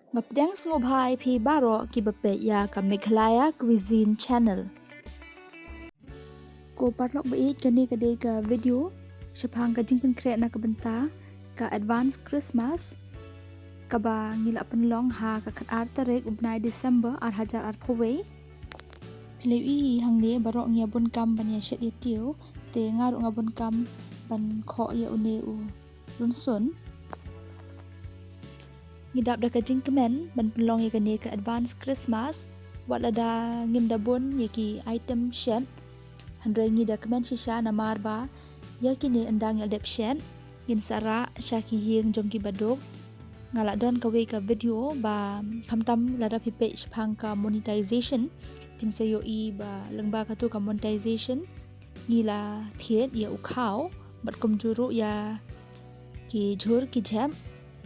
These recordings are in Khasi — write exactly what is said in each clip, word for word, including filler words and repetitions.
Nga pdiang sngewbha ïa phi baroh kiba peit ïa ka Meghalaya Cuisine Channel. Ko paralok ba ïeit, kane ka dei ka video shaphang ka jingpynkhreh na ka bynta ka Advance Christmas kaba ngi la pynlong ha ka khatar tarik u bnai December ar hajar arphew wei. Phi la ïohi hangne baroh ngi ïa bun kam ban ïa shet ïa tiew, te nga ruh nga bun kam ban khoh ïa une u rynsun. Ngi dap da ka jingkmen ban pynlong ïa kane ka Advance Christmas, wat lada ngim da bun ïa ki item shet. Hynrei ngi da kmen shisha namar ba ïa kine ynda ngi la dep shet, ngin sa rah sha ki ïing jong ki baduk. Nga la don kawei ka video ba khamtam lada phi peit shaphang ka monetization, phin sa ïohi ba lyngba katu ka monetization ngi la thied ïa u khaw bad kumjuh ruh ïa ki jhur ki jhep,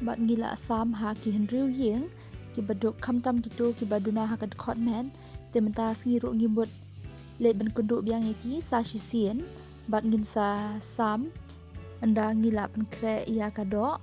bad ngi la sam ha ki hynriew ïing ki baduk, khamtam kito kiba duna ha ka dkhot met. Te mynta sngi ruh ngi mut leit ban kynduh biang ïa ki sa shisien bad ngin sa sam ynda ngi la pynkhreh ïa ka doh.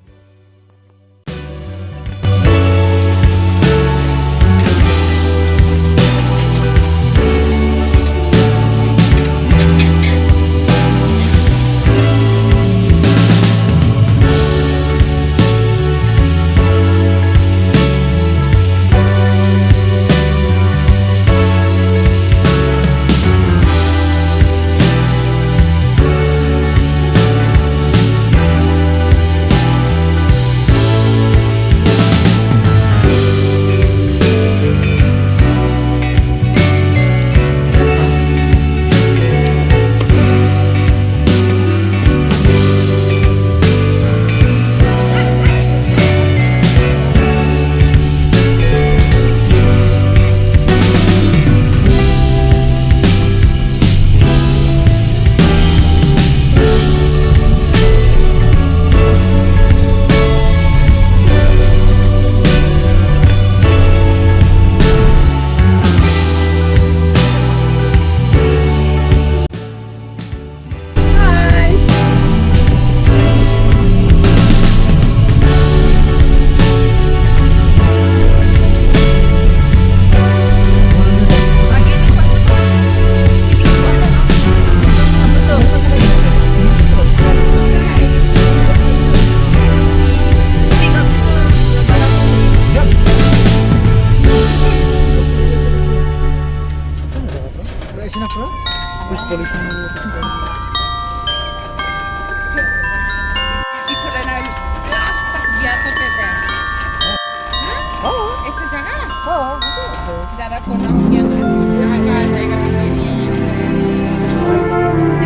Il faut la nage. Là, je tape bien ton pétard. Hein? Et c'est Zara? Zara, qu'on a bien.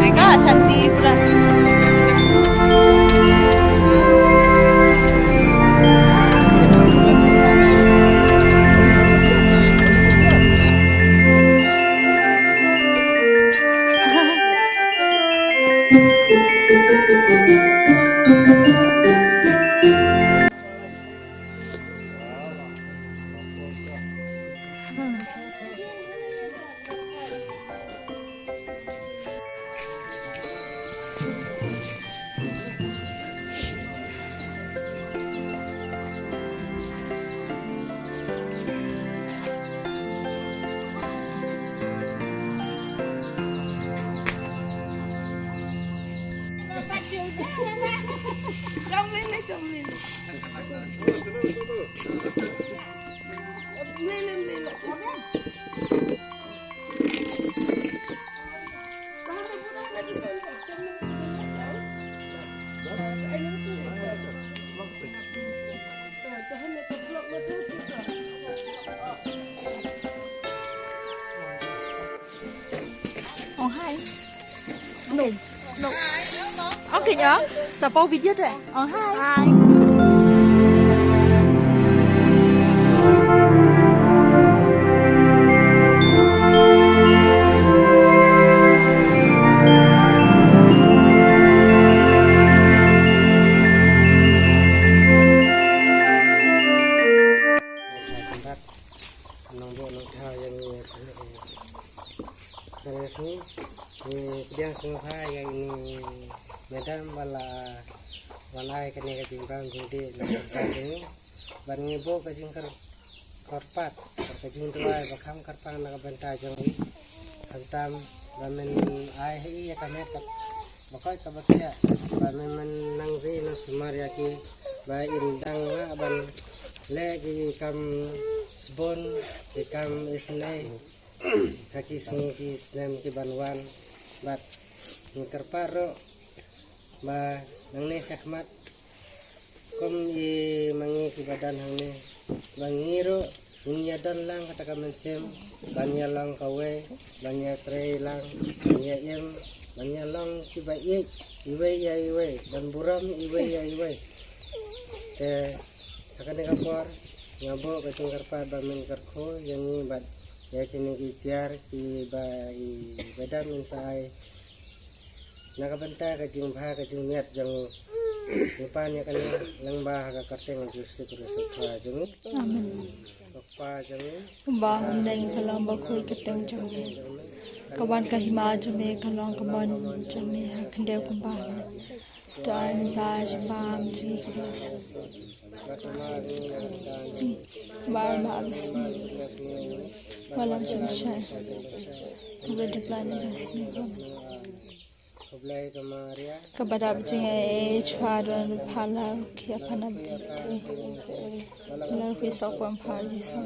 Regarde, ça te dit, Ong hai. Ong hai. Ong hai. Sa pau video te. Ong hai. Hai. Nongbuh nongthaw ïa ngi. Kane ka sngi ngi pdiang sngewbha ïa ine i madam ba la wan ai kane ka jingbam jingdih na ka jong ngi. ban ngi buh ka jingkyrpad, ka jingduwai ba kham kyrpang na ka bynta jong i. Khamtam ba men ai ha i ïa ka met ka bakoi ka bakhiah, ba men men nang ri nang sumar ïa ki, ba in dang lah ban leh ki kam sbun, ki kam isynei ha ki sngi ki snem ki ban wan. Bad ngi kyrpad ruh ba nangne shakhmat, kum i ma ngi kiba don hangne, ba ngi ruh ngin ïa don lang kata ka mynsiem ban ïa long kawei, ban ïa trei lang, ban ïa im, ban ïa long kiba ïeit iwei ïa iwei, ban burom iwei ïa iwei. Te ha kane ka por nga buh ka jingkyrpad ba men kyrkhu ïa ngi bad ïa kine ki tiar kiba i ba dang men sa ai na ka bynta ka jingbha ka jingmiat jong ngi. Ngi pan ïa kane lyngba ha ka kyrteng Jisu Khrist u Trai jong ngi. Amen. Kpa jong ngi. Kumba ha bneng ka long bakhuid kyrteng jong me. Ka wan ka hima jong me, ka long ka mon jong me ha khyndew kumba ha bneng. To ai mynta ka jingbam jong ngi kaba suk. Jong ngi kaba ar ma ar snem. Wallam shisha. Kaba dei plan ba snem. Kaba dap jingïeit, shuwa don phala ki apana bdei. Lor kwi sok pam pha Jisu.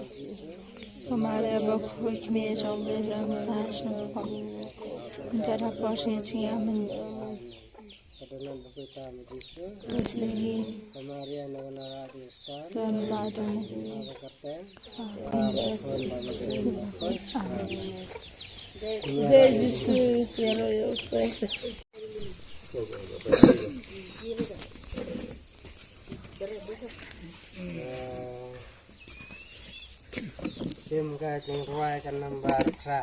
Ka Maria bakhuid kmie jong me, ram ta shnong pam. Jada por shin jingïamen. Praise the Lord. Ka Maria na ka nara di star. Tuan la jong. Ka kyrteng. Jai Jisu, ïaroh ïa u Khrist. Tim ka jingrwai ka nambar phra.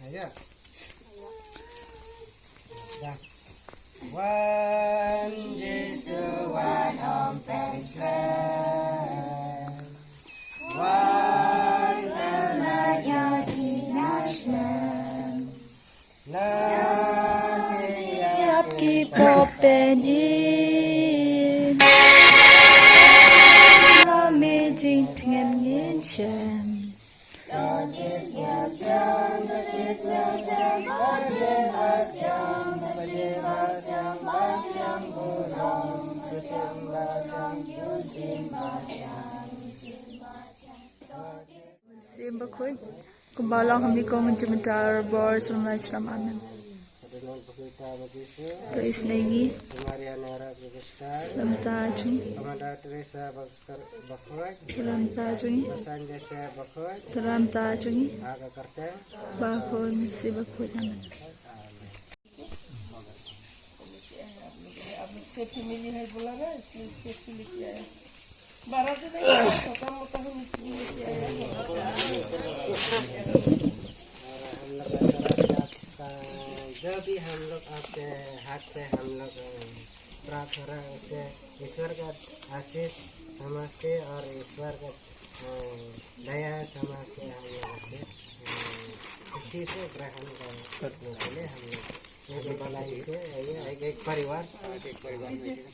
Aya. Dah. Wan Jisu wan om pen slem. Wan tyrnai ïa ki nashlam. Na jingïap ki pop pen im. Na me jingtngen ngin shem. Mynsiem Bakhuid. Kumba long ha me kum mynta mynta, bor shlem lai shlem. Amen. Praise ngi. Lamta jong ngi. Lamta jong ngi. Lamta jong ngi. Ba khun si bakhuid. Amen. से फैमिली है बोला ना, इसलिए से लेके आया। बारह दिन है, छोटा मोटा हम इसलिए लेके आया। और हम लोग का तरफ से आपका, जो भी हम लोग आपके हाथ से हम लोग, अ, प्रार्थना उसे ईश्वर का आशीष समझते और ईश्वर का, अ, दया समझते हम लोग उसे, अ, खुशी से ग्रहण कर-, करने के लिए हम लोग एक, एक परिवार। एक, एक, एक।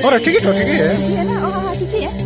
Ora, ठीक है, तो ठीक है। ठीक है ना? हाँ, हाँ, ठीक है।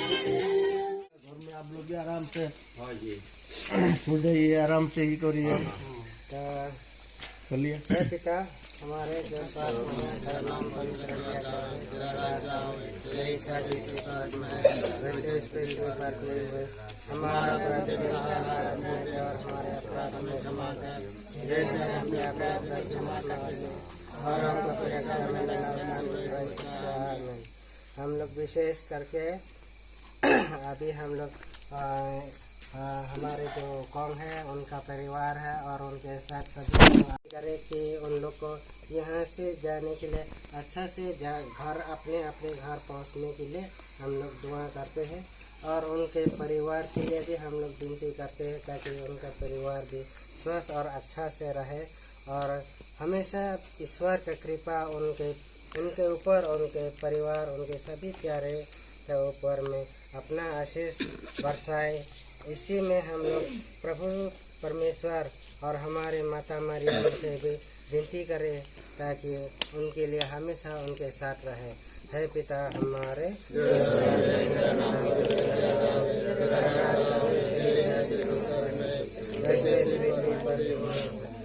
घर में आप लोग भी आराम से हाँ जी। सो जाइए, आराम से ही करिए। तो चलिए। हे पिता, हमारे जो स्वर्ग में है, तेरा नाम पवित्र किया जाए, तेरा राज्य आवे, तेरी इच्छा जैसे स्वर्ग में है, वैसे इस पृथ्वी पर भी हो। हमारा प्रतिदिन का आहार हमें दे और हमारे अपराध हमें क्षमा कर, जैसे हम अपने अपराध का क्षमा करते हैं, और हमको परीक्षा में न डालना, परंतु हम लोग विशेष करके अभी हम लोग, अ, अ, हमारे जो कॉन्ग है, उनका परिवार है और उनके साथ सभी लोग करें कि उन लोग को यहाँ से जाने के लिए, अच्छा से जा-, घर, अपने, अपने घर पहुँचने के लिए हम लोग दुआ करते हैं और उनके परिवार के लिए भी हम लोग विनती करते हैं, ताकि उनका परिवार भी स्वस्थ और अच्छा से रहे और हमेशा ईश्वर का कृपा उनके उनके ऊपर, उनके परिवार, उनके सभी प्यारे के ऊपर में अपना आशीष बरसाए। इसी में हम लोग प्रभु परमेश्वर और हमारे माता मरियम से भी विनती करें, ताकि उनके लिए हमेशा उनके साथ रहे। हे पिता हमारे,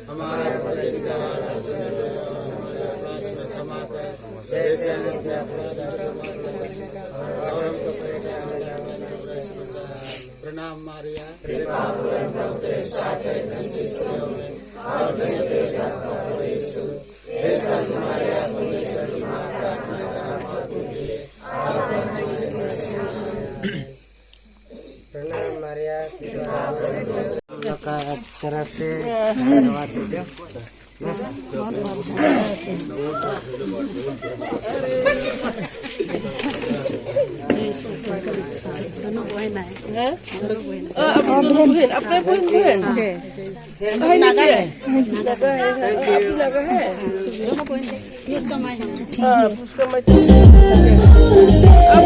हमारा प्रतिदिन का आहार हमें दे और हमारे अपराध हमें क्षमा कर, जैसे हम अपने अपराध क्षमा करते हैं, और हमको परीक्षा में न डालना, परंतु हमसे हार। प्रणाम मारिया, कृपा पूर्ण प्रभु तेरे साथ है, धन्य स्त्रियों में, और धन्य तेरे गर्भ का फल यीशु। हे संत मारिया, पुण्य सभी माँ, प्रार्थना कर हम पापियों के लिए, अब और हमारे मरण के समय। प्रणाम मारिया, हम लोग का तरफ से धन्यवाद देते हैं। दोनों बहन आए। हैं? अ, अपनी दोनों बहन, अपने बहन, बहन। जी। भाई नागा है। नागा है, हाँ, अभी नागा है। दोनों बहन। ये उसका माय है। हाँ, उसका माय। अब